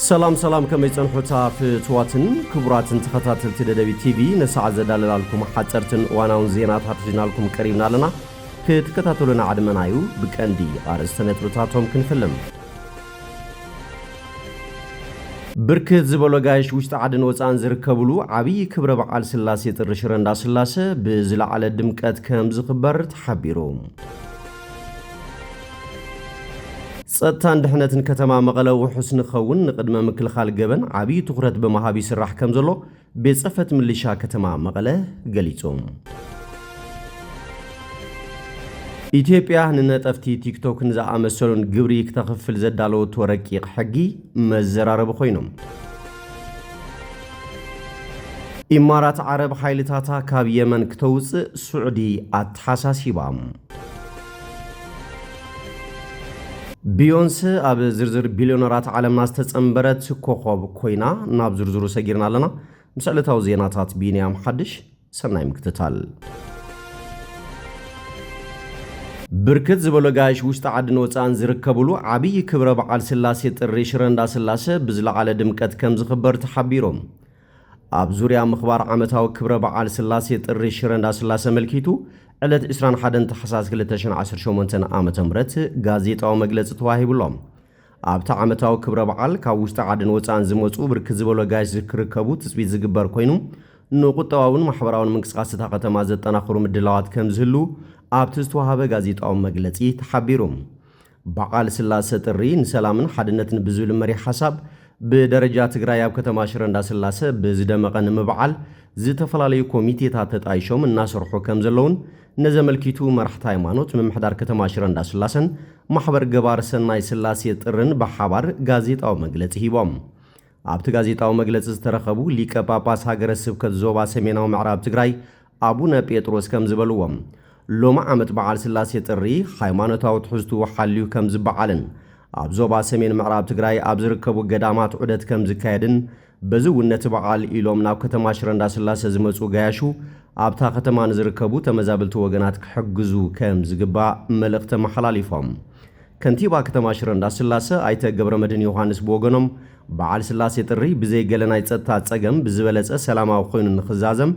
ሰላም ሰላም፣ ከመይ ጸንሑታ ፍትዋትን ክቡራትን ተኸታተልቲ ደደቢት ቲቪ? ነሳዕ ዘዳለላልኩም ሓጸርትን እዋናውን ዜናታት ሒዝናልኩም ቀሪብና ኣለና። ክትከታተሉና ዓድመናዩ። ብቀንዲ ኣርእስተ ነጥብታቶም ክንፍልም። ብርክት ዝበሉ ኣጋይሽ ውሽጢ ዓድን ወፃእን ዝርከብሉ ዓብዪ ክብረ በዓል ስላሴ ጥሪ ሽረ እንዳስላሰ ብዝለዓለ ድምቀት ከም ዝኽበር ተሓቢሩ። ጸጥታን ድሕነትን ከተማ መቐለ ውሑስ ንኸውን ንቅድመ ምክልኻል ገበን ዓብዪ ትኹረት ብምሃብ ይስራሕ ከም ዘሎ ቤት ጽሕፈት ምልሻ ከተማ መቐለ ገሊጹ። ኢትዮጵያ ንነጠፍቲ ቲክቶክን ዝኣመሰሉን ግብሪ ክተኽፍል ዘዳለወቶ ረቂቕ ሕጊ መዘራረቢ ኮይኑ። ኢማራት ዓረብ ሓይልታታ ካብ የመን ክተውፅእ ስዑዲ ኣተሓሳሲባ። ቢዮንሰ ኣብ ዝርዝር ቢልዮነራት ዓለምና ዝተጸንበረት ኮኾብ ኮይና። ናብ ዝርዝሩ ሰጊርና ኣለና። ምስ ዕለታዊ ዜናታት ቢንያም ሓድሽ። ሰናይ ምክትታል። ብርክት ዝበሉ ኣጋይሽ ውሽጢ ዓድን ወፃእን ዝርከብሉ ዓብዪ ክብረ በዓል ስላሴ ጥሪ ሽረ እንዳስላሰ ብዝለዓለ ድምቀት ከም ዝኽበር ተሓቢሩ። ኣብ ዙርያ ምኽባር ዓመታዊ ክብረ በዓል ስላሴ ጥሪ ሽረ እንዳስላሰ ኣመልኪቱ ዕለት ዕስራን ሓደን ታሕሳስ ክልተ ሽሕን ዓሰርተ ሸሞንተን ዓመተ ምህረት ጋዜጣዊ መግለጺ ተዋሂቡሎም። ኣብቲ ዓመታዊ ክብረ በዓል ካብ ውሽጢ ዓድን ወፃእን ዝመፁ ብርክት ዝበሉ ኣጋይሽ ዝክርከቡ ትፅቢት ዝግበር ኮይኑ፣ ንቁጠባውን ማሕበራውን ምንቅስቃስ እታ ከተማ ዘጠናኽሩ ምድላዋት ከም ዝህሉ ኣብቲ ዝተዋሃበ ጋዜጣዊ መግለፂ ተሓቢሩ። በዓል ስላሰ ጥሪ ንሰላምን ሓድነትን ብዝብል መሪሕ ሓሳብ ብደረጃ ትግራይ ኣብ ከተማ ሽረ እንዳስላሰ ብዝደመቐ ንምብዓል ዝተፈላለዩ ኮሚቴታት ተጣይሾም እናሰርሑ ከም ዘለውን ነዘመልኪቱ መራሕቲ ሃይማኖት ምምሕዳር ከተማ ሽረ እንዳስላሰን ማሕበር ገባር ሰናይ ስላሴ ጥርን ብሓባር ጋዜጣዊ መግለጺ ሂቦም። ኣብቲ ጋዜጣዊ መግለጺ ዝተረኸቡ ሊቀ ጳጳስ ሃገረ ስብከት ዞባ ሰሜናዊ ምዕራብ ትግራይ ኣቡነ ጴጥሮስ ከም ዝበልዎም፣ ሎሚ ዓመት በዓል ስላሴ ጥሪ ሃይማኖታዊ ትሕዝትኡ ሓልዩ ከም ዝበዓልን ኣብ ዞባ ሰሜን ምዕራብ ትግራይ ኣብ ዝርከቡ ገዳማት ዑደት ከም ዝካየድን፣ በዚ እውን ነቲ በዓል ኢሎም ናብ ከተማ ሽረ እንዳስላሰ ዝመፁ ገያሹ ኣብታ ከተማ ንዝርከቡ ተመዛበልቲ ወገናት ክሕግዙ ከም ዝግባእ መልእኽቲ ኣመሓላሊፎም። ከንቲባ ከተማ ሽረ እንዳስላሰ ኣይተ ገብረመድህን ዮሃንስ ብወገኖም፣ በዓል ስላሴ ጥሪ ብዘይ ገለ ናይ ጸጥታ ጸገም ብዝበለጸ ሰላማዊ ኮይኑ ንኽዛዘም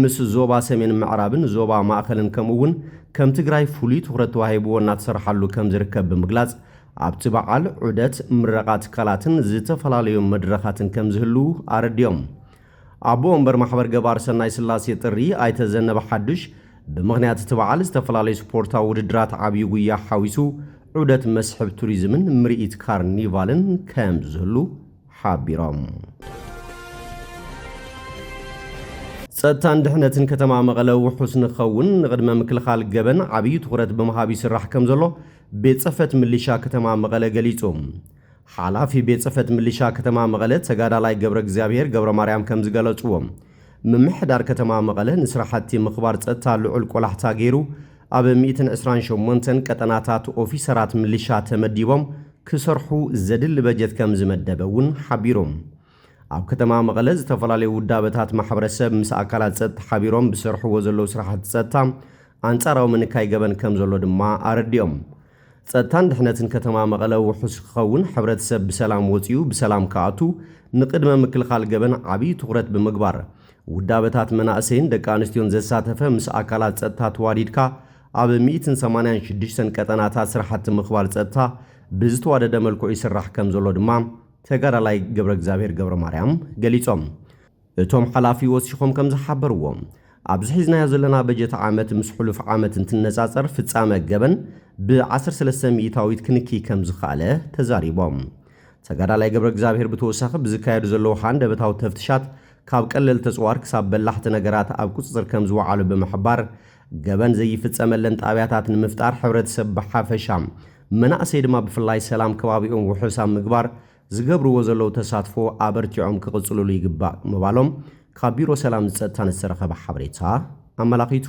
ምስ ዞባ ሰሜን ምዕራብን ዞባ ማእኸልን ከምኡ እውን ከም ትግራይ ፍሉይ ትኹረት ተዋሂብዎ እናተሰርሓሉ ከም ዝርከብ ብምግላጽ፣ ኣብቲ በዓል ዑደት ምረቓ ትካላትን ዝተፈላለዩ መድረኻትን ከም ዝህልዉ ኣረዲኦም። ኣቦ ወንበር ማሕበር ገባር ሰናይ ስላሴ ጥሪ ኣይተ ዘነበ ሓዱሽ፣ ብምኽንያት እቲ በዓል ዝተፈላለዩ ስፖርታዊ ውድድራት ዓብዪ ጉያ ሓዊሱ ዑደት መስሕብ ቱሪዝምን ምርኢት ካርኒቫልን ከም ዝህሉ ሓቢሮም። ጸጥታን ድሕነትን ከተማ መቐለ ውሑስ ንኸውን ንቅድመ ምክልኻል ገበን ዓብዪ ትኹረት ብምሃብ ይስራሕ ከም ዘሎ ቤት ጽሕፈት ምልሻ ከተማ መቐለ ገሊጹ። ሓላፊ ቤት ጽሕፈት ምልሻ ከተማ መቐለ ተጋዳላይ ገብረ እግዚኣብሔር ገብረ ማርያም ከም ዝገለጽዎ፣ ምምሕዳር ከተማ መቐለ ንስራሕቲ ምኽባር ጸጥታ ልዑል ቆላሕታ ገይሩ ኣብ ሚእትን ዕስራን ሸሞንተን ቀጠናታት ኦፊሰራት ምልሻ ተመዲቦም ክሰርሑ ዘድሊ በጀት ከም ዝመደበ እውን ሓቢሩ። ኣብ ከተማ መቐለ ዝተፈላለዩ ውዳበታት ማሕበረሰብ ምስ ኣካላት ጸጥታ ሓቢሮም ብሰርሕዎ ዘለዉ ስራሕቲ ጸጥታ ኣንጻራዊ ምንካይ ገበን ከም ዘሎ ድማ ኣረዲኦም። ጸጥታን ድሕነትን ከተማ መቐለ ውሑስ ክኸውን፣ ሕብረተሰብ ብሰላም ወጺኡ ብሰላም ክኣቱ ንቅድመ ምክልኻል ገበን ዓብዪ ትኹረት ብምግባር፣ ውዳበታት መናእሰይን ደቂ ኣንስትዮን ዘሳተፈ ምስ ኣካላት ጸጥታ ተዋዲድካ ኣብ ሚእትን ሰማንያን ሽዱሽተን ቀጠናታት ስራሕቲ ምኽባር ጸጥታ ብዝተዋደደ መልክዑ ይስራሕ ከም ዘሎ ድማ ተጋዳላይ ገብረ እግዚኣብሔር ገብረ ማርያም ገሊጾም። እቶም ሓላፊ ወሲኾም ከም ዝሓበርዎ፣ ኣብዚ ሒዝናዮ ዘለና በጀት ዓመት ምስ ሕሉፍ ዓመት እንትነጻጸር ፍጻመ ገበን ብ ዓሰርተ ሰለስተ ሚእታዊት ክንኪ ከም ዝኸኣለ ተዛሪቦም። ተጋዳላይ ገብረ እግዚኣብሔር ብተወሳኺ ብዝካየዱ ዘለዉ ሃንደበታዊ ተፍትሻት ካብ ቀለልቲ ኣጽዋር ክሳብ በላሕቲ ነገራት ኣብ ቁጽጽር ከም ዝወዓሉ ብምሕባር፣ ገበን ዘይፍጸመለን ጣብያታት ንምፍጣር ሕብረተሰብ ብሓፈሻ መናእሰይ ድማ ብፍላይ ሰላም ከባቢኦም ውሑስ ኣብ ምግባር ዝገብርዎ ዘለዉ ተሳትፎ ኣበርቲዖም ክቕጽልሉ ይግባእ ምባሎም ካብ ቢሮ ሰላም ጸጥታን ዝተረኸበ ሓበሬታ ኣመላኺቱ።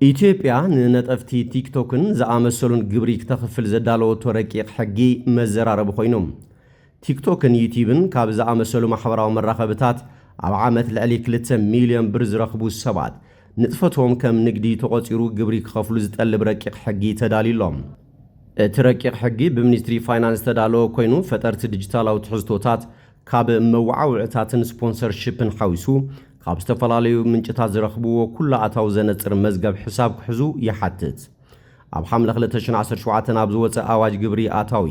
ኢትዮጵያ ንነጠፍቲ ቲክቶክን ዝኣመሰሉን ግብሪ ክተኽፍል ዘዳለወቶ ረቂቕ ሕጊ መዘራረቢ ኮይኑ። ቲክቶክን ዩቲዩብን ካብ ዝኣመሰሉ ማሕበራዊ መራኸብታት ኣብ ዓመት ልዕሊ ክልተ ሚልዮን ብር ዝረኽቡ ሰባት ንጥፈቶም ከም ንግዲ ተቖጺሩ ግብሪ ክኸፍሉ ዝጠልብ ረቂቕ ሕጊ ተዳልዩሎም። እቲ ረቂቕ ሕጊ ብሚኒስትሪ ፋይናንስ ዝተዳለወ ኮይኑ፣ ፈጠርቲ ዲጂታላዊ ትሕዝቶታት ካብ መወዓውዕታትን ስፖንሰርሺፕን ሓዊሱ ካብ ዝተፈላለዩ ምንጭታት ዝረኽብዎ ኩሉ ኣታዊ ዘነጽር መዝገብ ሕሳብ ክሕዙ ይሓትት። ኣብ ሓምለ ክልተ ሽሕን ዓሰርተ ሸውዓተን ኣብ ዝወጸ ኣዋጅ ግብሪ ኣታዊ፣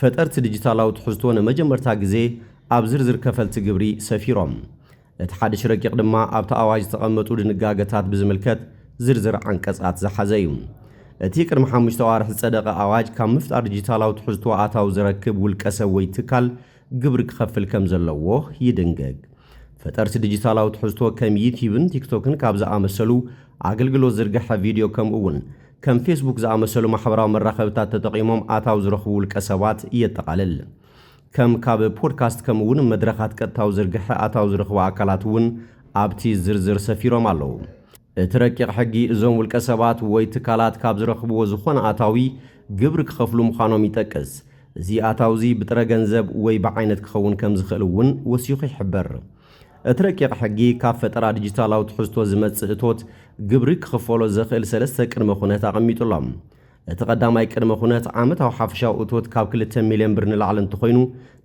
ፈጠርቲ ዲጂታላዊ ትሕዝቶ ንመጀመርታ ግዜ ኣብ ዝርዝር ከፈልቲ ግብሪ ሰፊሮም። እቲ ሓድሽ ረቂቕ ድማ ኣብቲ ኣዋጅ ዝተቐመጡ ድንጋገታት ብዝምልከት ዝርዝር ዓንቀጻት ዝሓዘ እዩ። እቲ ቅድሚ ሓሙሽተ ኣዋርሕ ዝጸደቐ ኣዋጅ፣ ካብ ምፍጣር ዲጂታላዊ ትሕዝቶ ኣታዊ ዝረክብ ውልቀ ሰብ ወይ ትካል ግብሪ ክኸፍል ከም ዘለዎ ይድንግግ። ፈጠርቲ ዲጂታላዊ ትሕዝቶ ከም ዩቲዩብን ቲክቶክን ካብ ዝኣመሰሉ ኣገልግሎት ዝርግሐ ቪድዮ፣ ከምኡ እውን ከም ፌስቡክ ዝኣመሰሉ ማሕበራዊ መራኸብታት ተጠቒሞም ኣታዊ ዝረኽቡ ውልቀ ሰባት የጠቓልል። ከም ካብ ፖድካስት፣ ከምኡ እውን መድረኻት ቀጥታዊ ዝርግሐ ኣታዊ ዝረኽቡ ኣካላት እውን ኣብቲ ዝርዝር ሰፊሮም ኣለዉ። እቲ ረቂቕ ሕጊ እዞም ውልቀ ሰባት ወይ ትካላት ካብ ዝረኽብዎ ዝኾነ ኣታዊ ግብሪ ክኸፍሉ ምዃኖም ይጠቅስ። እዚ ኣታዊ እዚ ብጥረ ገንዘብ ወይ ብዓይነት ክኸውን ከም ዝኽእል እውን ወሲኹ ይሕብር። እቲ ረቂቕ ሕጊ ካብ ፈጠራ ዲጂታላዊ ትሕዝቶ ዝመጽእ እቶት ግብሪ ክኽፈሎ ዘኽእል ሰለስተ ቅድመ ኩነት ኣቐሚጡ ኣሎ። እቲ ቀዳማይ ቅድመ ኩነት፣ ዓመታዊ ሓፈሻዊ እቶት ካብ ክልተ ሚልዮን ብር ንላዕሊ እንተኾይኑ፣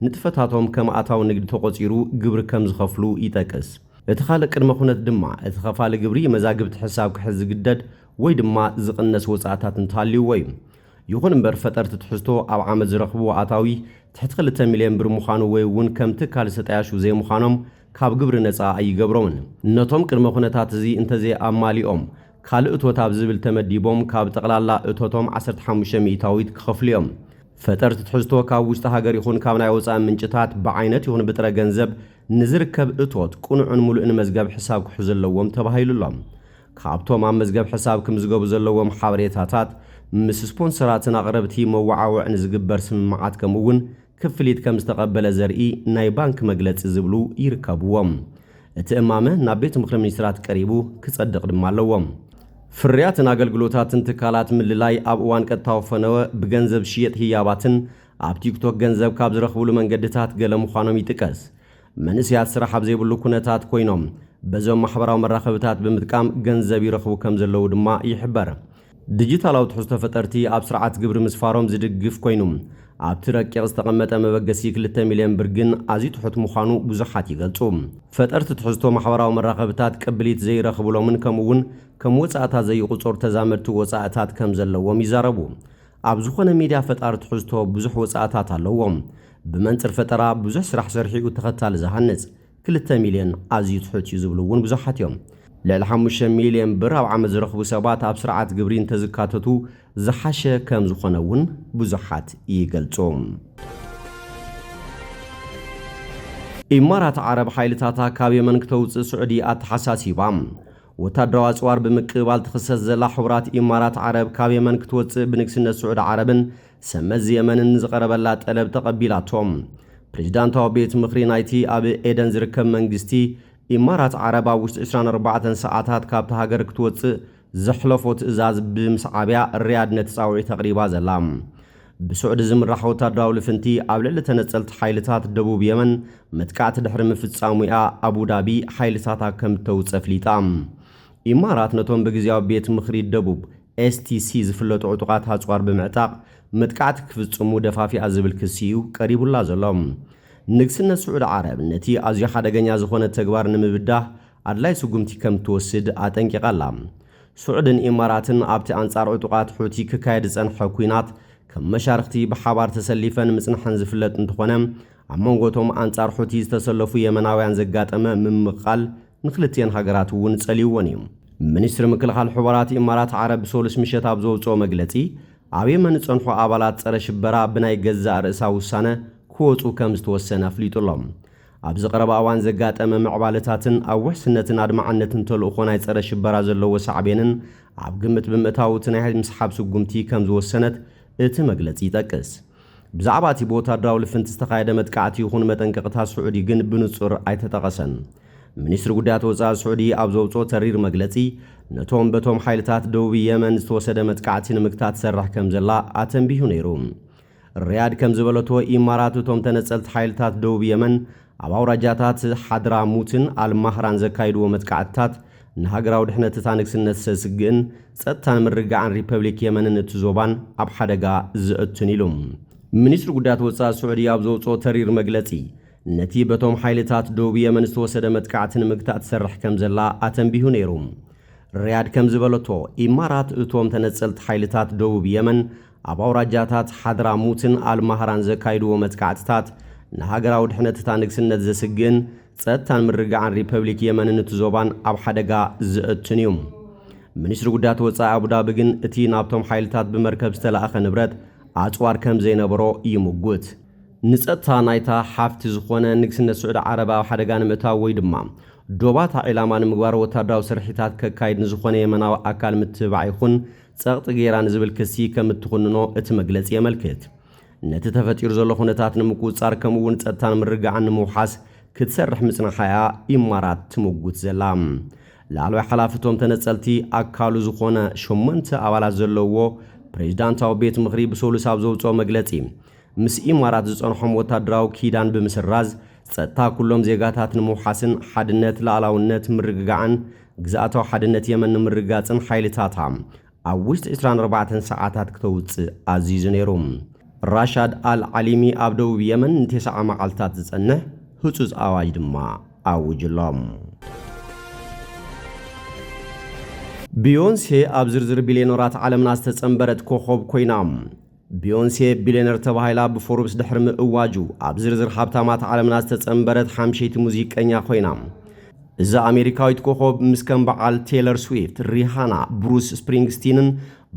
ንጥፈታቶም ከም ኣታዊ ንግዲ ተቖጺሩ ግብሪ ከም ዝኸፍሉ ይጠቅስ። እቲ ካልእ ቅድመ ኩነት ድማ፣ እቲ ኸፋሊ ግብሪ መዛግብቲ ሕሳብ ክሕዝ ዝግደድ ወይ ድማ ዝቕነስ ወጻእታት እንተሃልይዎ እዩ። ይኹን እምበር፣ ፈጠርቲ ትሕዝቶ ኣብ ዓመት ዝረኽብዎ ኣታዊ ትሕቲ ክልተ ሚልዮን ብር ምዃኑ ወይ እውን ከም ትካል ዝተጣያሹ ዘይምዃኖም ካብ ግብሪ ነጻ ኣይገብሮምን። ነቶም ቅድመ ኩነታት እዚ እንተዘይኣማሊኦም፣ ካልእ እቶት ኣብ ዝብል ተመዲቦም ካብ ጠቕላላ እቶቶም ዓሰርተ ሓሙሽተ ሚእታዊት ክኸፍሉ እዮም። ፈጠርቲ ትሕዝቶ ካብ ውሽጢ ሃገር ይኹን ካብ ናይ ወጻኢ ምንጭታት ብዓይነት ይኹን ብጥረ ገንዘብ ንዝርከብ እቶት ቅኑዕን ምሉእን መዝገብ ሕሳብ ክሕዙ ኣለዎም ተባሂሉ ኣሎ። ካብቶም ኣብ መዝገብ ሕሳብ ክምዝገቡ ዘለዎም ሓበሬታታት፣ ምስ ስፖንሰራትን ኣቕረብቲ መወዓውዕን ዝግበር ስምምዓት፣ ከምኡ እውን ክፍሊት ከም ዝተቐበለ ዘርኢ ናይ ባንክ መግለጺ ዝብሉ ይርከብዎም። እቲ እማመ ናብ ቤት ምኽሪ ሚኒስትራት ቀሪቡ ክጸድቕ ድማ ኣለዎ። ፍርያትን ኣገልግሎታትን ትካላት ምልላይ ኣብ እዋን ቀጥታዊ ፈነወ ብገንዘብ ዝሽየጥ ህያባትን ኣብ ቲክቶክ ገንዘብ ካብ ዝረኽብሉ መንገድታት ገለ ምዃኖም ይጥቀስ። መንእሰያት ስራሕ ኣብ ዘይብሉ ኩነታት ኮይኖም በዞም ማሕበራዊ መራኸብታት ብምጥቃም ገንዘብ ይረኽቡ ከም ዘለዉ ድማ ይሕበር። ዲጂታላዊ ትሕዝቶ ፈጠርቲ ኣብ ስርዓት ግብሪ ምስፋሮም ዝድግፍ ኮይኑ፣ ኣብቲ ረቂቕ ዝተቐመጠ መበገሲ ክልተ ሚልዮን ብር ግን ኣዝዩ ትሑት ምዃኑ ብዙሓት ይገልጹ። ፈጠርቲ ትሕዝቶ ማሕበራዊ መራኸብታት ቅብሊት ዘይረኽብሎምን ከምኡ እውን ከም ወጻእታት ዘይቑጸሩ ተዛመድቲ ወጻእታት ከም ዘለዎም ይዛረቡ። ኣብ ዝኾነ ሚድያ ፈጣሪ ትሕዝቶ ብዙሕ ወጻእታት ኣለዎም። ብመንጽር ፈጠራ ብዙሕ ስራሕ ሰሪሑ ተኸታሊ ዝሃንጽ፣ ክልተ ሚልዮን ኣዝዩ ትሑት እዩ ዝብሉ እውን ብዙሓት እዮም። ልዕሊ ሓሙሽተ ሚልዮን ብር ኣብ ዓመት ዝረኽቡ ሰባት ኣብ ስርዓት ግብሪ እንተዝካተቱ ዝሓሸ ከም ዝኾነ እውን ብዙሓት ይገልጹ። ኢማራት ዓረብ ሓይልታታ ካብ የመን ክተውጽእ ስዑዲ ኣተሓሳሲባ። ወታደራዊ ኣጽዋር ብምቅባል ትኽሰስ ዘላ ሕቡራት ኢማራት ዓረብ ካብ የመን ክትወጽእ ብንግስነት ስዑዲ ዓረብን ሰመዚ የመንን ዝቐረበላ ጠለብ ተቐቢላቶ። ፕሬዚዳንታዊ ቤት ምኽሪ ናይቲ ኣብ ኤደን ዝርከብ መንግስቲ፣ ኢማራት ዓረብ ኣብ ውሽጢ ዕስራን ኣርባዕተን ሰዓታት ካብቲ ሃገር ክትወጽእ ዘሕለፎ ትእዛዝ ብምስዓብያ ሪያድ ነቲ ጻውዒት ኣቕሪባ ዘላ። ብስዑዲ ዝምራሕ ወታደራዊ ልፍንቲ ኣብ ልዕሊ ተነጸልቲ ሓይልታት ደቡብ የመን መጥቃዕቲ ድሕሪ ምፍጻሙ እያ ኣቡዳቢ ሓይልታታ ከም እተውጽእ ኣፍሊጣ። ኢማራት ነቶም ብግዝያዊ ቤት ምኽሪ ደቡብ፣ ኤስቲሲ፣ ዝፍለጡ ዕጡቓት ኣጽዋር ብምዕጣቕ መጥቃዕቲ ክፍጽሙ ደፋፊኣ ዝብል ክሲ እዩ ቀሪቡላ ዘሎ። ንግስነት ስዑዲ ዓረብ ነቲ ኣዝዩ ሓደገኛ ዝኾነ ተግባር ንምብዳህ ኣድላይ ስጉምቲ ከም እትወስድ ኣጠንቂቓ ኣላ። ስዑድን ኢማራትን ኣብቲ ኣንጻር ዕጡቓት ሑቲ ክካየድ ዝጸንሐ ኲናት ከም መሻርኽቲ ብሓባር ተሰሊፈን ምጽንሐን ዝፍለጥ እንተኾነ፣ ኣብ መንጎ እቶም ኣንጻር ሑቲ ዝተሰለፉ የመናውያን ዘጋጠመ ምምቕቓል ንክልቲኤን ሃገራት እውን ጸልይወን እዩ። ሚኒስትሪ ምክልኻል ሕቡራት ኢማራት ዓረብ ብሰሉስ ምሸት ኣብ ዘውጽኦ መግለጺ፣ ኣብ የመን ዝጸንሑ ኣባላት ጸረ ሽበራ ብናይ ገዛእ ርእሳ ውሳነ ክወጹ ከም ዝተወሰነ ኣፍሊጡ ኣሎ። ኣብዚ ቀረባ እዋን ዘጋጠመ ምዕባለታትን ኣብ ውሕስነትን ኣድማዕነትን ተልእኾ ናይ ጸረ ሽበራ ዘለዎ ሳዕቤንን ኣብ ግምት ብምእታው እቲ ናይ ምስሓብ ስጉምቲ ከም ዝወሰነት እቲ መግለጺ ይጠቅስ። ብዛዕባ እቲ ብወታደራዊ ልፍንቲ ዝተኻየደ መጥቃዕቲ ይኹን መጠንቀቕታ ስዑዲ ግን ብንጹር ኣይተጠቐሰን። ሚኒስትሪ ጉዳያት ወጻኢ ስዑዲ ኣብ ዘውጽኦ ተሪር መግለጺ፣ ነቶም በቶም ሓይልታት ደቡብ የመን ዝተወሰደ መጥቃዕቲ ንምግታት ትሰርሕ ከም ዘላ ኣተንቢሁ ነይሩ። ሪያድ ከም ዝበለቶ፣ ኢማራት እቶም ተነጸልቲ ሓይልታት ደቡብ የመን ኣብ ኣውራጃታት ሓድራሙትን ኣልማህራን ዘካይድዎ መጥቃዕትታት ንሃገራዊ ድሕነት እታ ንግስነት ዘስግእን ጸጥታን ምርግጋዕን ሪፐብሊክ የመንን እቲ ዞባን ኣብ ሓደጋ ዘእቱን ኢሉ። ሚኒስትሪ ጉዳያት ወጻኢ ስዑዲ ኣብ ዘውጽኦ ተሪር መግለጺ፣ ነቲ በቶም ሓይልታት ደቡብ የመን ዝተወሰደ መጥቃዕቲ ንምግታእ ትሰርሕ ከም ዘላ ኣተንቢሁ ነይሩ። ሪያድ ከም ዝበለቶ፣ ኢማራት እቶም ተነጸልቲ ሓይልታት ደቡብ የመን ኣብ ኣውራጃታት ሓድራሙትን ኣልማህራን ዘካይድዎ መጥቃዕትታት ንሃገራዊ ድሕነት እታ ንግስነት ዘስግእን ጸጥታን ምርግጋዕን ሪፐብሊክ የመንን እቲ ዞባን ኣብ ሓደጋ ዘእቱን እዩ። ሚኒስትሪ ጉዳያት ወጻኢ ኣቡዳቢ ግን እቲ ናብቶም ሓይልታት ብመርከብ ዝተላእኸ ንብረት ኣጽዋር ከም ዘይነበሮ ይምጉት። ንጸጥታ ናይታ ሓፍቲ ዝኾነ ንግስነት ስዑዲ ዓረብ ኣብ ሓደጋ ንምእታው ወይ ድማ ዶባታ ዒላማ ንምግባር ወታደራዊ ስርሒታት ከካይድ ንዝኾነ የመናዊ ኣካል ምትብባዕ ይኹን ጸቕጢ ገይራ ንዝብል ክሲ ከም እትኹንኖ እቲ መግለጺ የመልክት። ነቲ ተፈጢሩ ዘሎ ኩነታት ንምቁጽጻር ከምኡ እውን ጸጥታን ምርግጋዕን ንምውሓስ ክትሰርሕ ምጽንሓ እያ ኢማራት ትምጉት ዘላ። ላዕለዋይ ሓላፊ እቶም ተነጸልቲ ኣካሉ ዝኾነ ሸሞንተ ኣባላት ዘለውዎ ፕሬዚዳንታዊ ቤት ምኽሪ ብሰሉስ ኣብ ዘውፅኦ መግለጺ፣ ምስ ኢማራት ዝጸንሖም ወታደራዊ ኪዳን ብምስራዝ፣ ጸጥታ ኩሎም ዜጋታት ንምውሓስን ሓድነት፣ ሉኣላውነት፣ ምርግጋዕን ግዝኣታዊ ሓድነት የመን ንምርግጋጽን ሓይልታታ ኣብ ውሽጢ ዕስራን ኣርባዕተን ሰዓታት ክተውጽእ ኣዚዙ ነይሩ። ራሻድ ኣል ዓሊሚ ኣብ ደቡብ የመን ንተስዓ መዓልታት ዝጸንሕ ህጹጽ ኣዋጅ ድማ ኣውጅሎም። ቢዮንሴ ኣብ ዝርዝር ቢልዮነራት ዓለምና ዝተጸንበረት ኮኾብ ኮይና። ቢዮንሴ ቢልዮነር ተባሂላ ብፎርብስ ድሕሪ ምእዋጁ፣ ኣብ ዝርዝር ሃብታማት ዓለምና ዝተጸንበረት ሓምሸይቲ ሙዚቀኛ ኮይና። እዛ ኣሜሪካዊት ኮኾብ ምስ ከም በዓል ቴይለር ስዊፍት፣ ሪሃና፣ ብሩስ ስፕሪንግስቲንን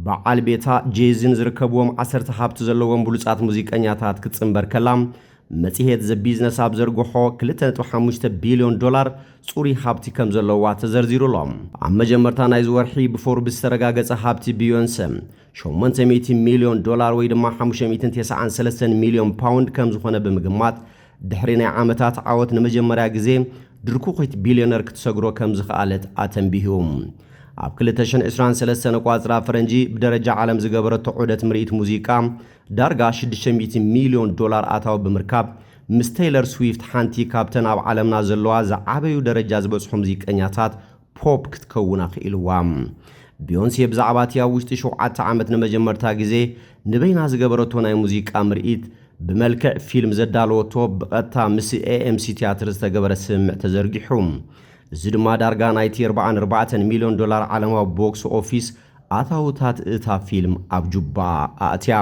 በዓል ቤታ ጄዝን ዝርከብዎም ዓሰርተ ሃብቲ ዘለዎም ብሉጻት ሙዚቀኛታት ክትጽንበር ከላ፣ መጽሔት ዘ ቢዝነስ ኣብ ዘርግሖ ክልተ ነጥቢ ሓሙሽተ ቢልዮን ዶላር ጽሩይ ሃብቲ ከም ዘለዋ ተዘርዚሩ ኣሎ። ኣብ መጀመርታ ናይዚ ወርሒ ብፎርብስ ዝተረጋገጸ ሃብቲ ቢዮንሰ ሸሞንተ ሚእቲ ሚልዮን ዶላር ወይ ድማ ሓሙሽተ ሚእትን ተስዓን ሰለስተን ሚልዮን ፓውንድ ከም ዝኾነ ብምግማት፣ ድሕሪ ናይ ዓመታት ዓወት ንመጀመርያ ግዜ ድርኩኺት ቢልዮነር ክትሰግሮ ከም ዝኸኣለት ኣተንቢሁ። ኣብ ክልተ ሽሕን ዕስራን ሰለስተን ኣቋጽራ ፈረንጂ ብደረጃ ዓለም ዝገበረቶ ዑደት ምርኢት ሙዚቃ ዳርጋ ሽዱሽተ ሚእቲ ሚልዮን ዶላር ኣታዊ ብምርካብ፣ ምስ ቴይለር ስዊፍት ሓንቲ ካብተን ኣብ ዓለምና ዘለዋ ዝዓበዩ ደረጃ ዝበጽሑ ሙዚቀኛታት ፖፕ ክትከውን ኣኽኢልዋ። ቢዮንሴ ብዛዕባ እቲ ኣብ ውሽጢ ሸውዓተ ዓመት ንመጀመርታ ግዜ ንበይና ዝገበረቶ ናይ ሙዚቃ ምርኢት ብመልክዕ ፊልም ዘዳለወቶ ብቐጥታ ምስ ኤ ኤም ሲ ቲያትር ዝተገበረ ስምምዕ ተዘርጊሑ። እዚ ድማ ዳርጋ ናይቲ ኣርባዓን ኣርባዕተን ሚልዮን ዶላር ዓለማዊ ቦክስ ኦፊስ ኣታውታት እታ ፊልም ኣብ ጁባ ኣእትያ።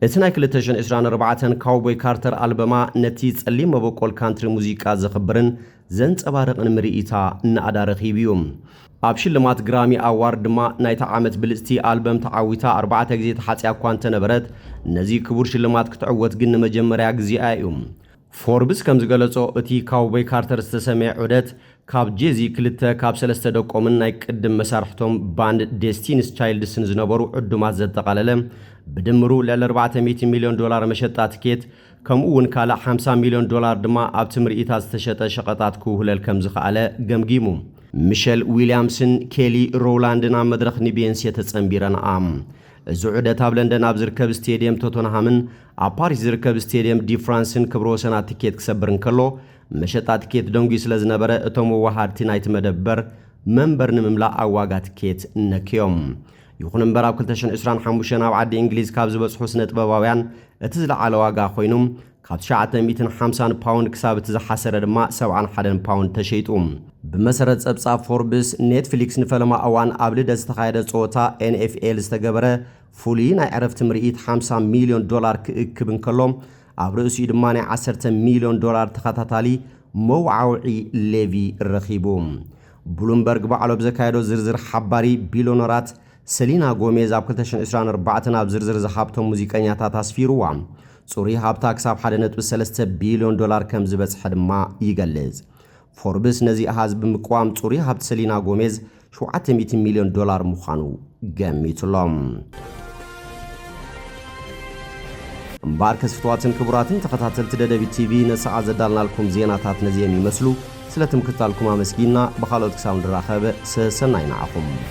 እቲ ናይ ክልተ ሽሕን ዕስራን ኣርባዕተን ካውቦይ ካርተር ኣልበማ ነቲ ጸሊም መበቆል ካንትሪ ሙዚቃ ዘኽብርን ዘንጸባርቕን ምርኢታ እናኣዳ ረኺቡ እዩ። ኣብ ሽልማት ግራሚ ኣዋርድ ድማ ናይታ ዓመት ብልጽቲ ኣልበም ተዓዊታ ኣርባዕተ ግዜ ተሓጽያ እኳ እንተነበረት፣ ነዚ ክቡር ሽልማት ክትዕወት ግን ንመጀመርያ ግዜኣ እዩ። ፎርብስ ከም ዝገለጾ፣ እቲ ካውቦይ ካርተር ዝተሰምየ ዑደት ካብ ጄዚ ክልተ ካብ ሰለስተ ደቆምን ናይ ቅድም መሳርሕቶም ባንድ ዴስቲኒስ ቻይልድስን ዝነበሩ ዕዱማት ዘጠቓለለ፣ ብድምሩ ልዕሊ ኣርባዕተ ሚእቲ ሚልዮን ዶላር መሸጣ ትኬት፣ ከምኡ እውን ካልእ ሓምሳ ሚልዮን ዶላር ድማ ኣብቲ ምርኢታት ዝተሸጠ ሸቐጣት ክውህለል ከም ዝኸኣለ ገምጊሙ። ሚሸል ዊልያምስን ኬሊ ሮውላንድን ኣብ መድረኽ ንቢየንሴ ተጸንቢረንኣ። እዚ ዑደት ኣብ ለንደን ኣብ ዝርከብ ስቴድየም ቶተንሃምን ኣብ ፓሪስ ዝርከብ ስቴድየም ዲ ፍራንስን ክብረ ወሰናት ትኬት ክሰብር እንከሎ፣ መሸጣ ትኬት ደንጉዩ ስለ ዝነበረ፣ እቶም ወወሃድቲ ናይቲ መደበር መንበር ንምምላእ ኣብ ዋጋ ትኬት ነክዮም። ይኹን እምበር፣ ኣብ ክልተ ሽሕን ዕስራን ሓሙሽተን ኣብ ዓዲ እንግሊዝ ካብ ዝበጽሑ ስነ ጥበባውያን እቲ ዝለዓለ ዋጋ ኮይኑ፣ ካብ ትሽዓተ ሚእትን ሓምሳን ፓውንድ ክሳብ እቲ ዝሓሰረ ድማ ሰብዓን ሓደን ፓውንድ ተሸይጡ። ብመሰረት ጸብጻብ ፎርብስ፣ ኔትፍሊክስ ንፈለማ እዋን ኣብ ልደት ዝተኻየደ ጸወታ ኤን ኤፍ ኤል ዝተገበረ ፍሉይ ናይ ዕረፍቲ ምርኢት ሓምሳ ሚልዮን ዶላር ክእክብ እንከሎ፣ ኣብ ርእሲኡ ድማ ናይ ዓሰርተ ሚልዮን ዶላር ተኸታታሊ መወዓውዒ ሌቪ ረኺቡ። ብሉምበርግ ባዕሉ ኣብ ዘካየዶ ዝርዝር ሓባሪ፣ ቢልዮነራት ሰሊና ጎሜዝ ኣብ ክልተ ሽሕን ዕስራን ኣርባዕተን ኣብ ዝርዝር ዝሃብቶም ሙዚቀኛታት ኣስፊርዋ። ጽሩይ ሃብታ ክሳብ ሓደ ነጥቢ ሰለስተ ቢልዮን ዶላር ከም ዝበጽሐ ድማ ይገልጽ። ፎርብስ ነዚ ኣሃዝ ብምቅዋም፣ ጽሩይ ሃብቲ ሰሊና ጎሜዝ ሸውዓተ ሚእቲ ሚልዮን ዶላር ምዃኑ ገሚቱሎም። እምበኣርከስ ፍቱዋትን ክቡራትን ተኸታተልቲ ደደቢት ቲቪ፣ ነሰዓ ዘዳልናልኩም ዜናታት ነዚኦም ይመስሉ። ስለ ትምክታልኩም ኣመስጊና፣ ብኻልኦት ክሳብ ንራኸብ ሰሰናይ ንዓኹም።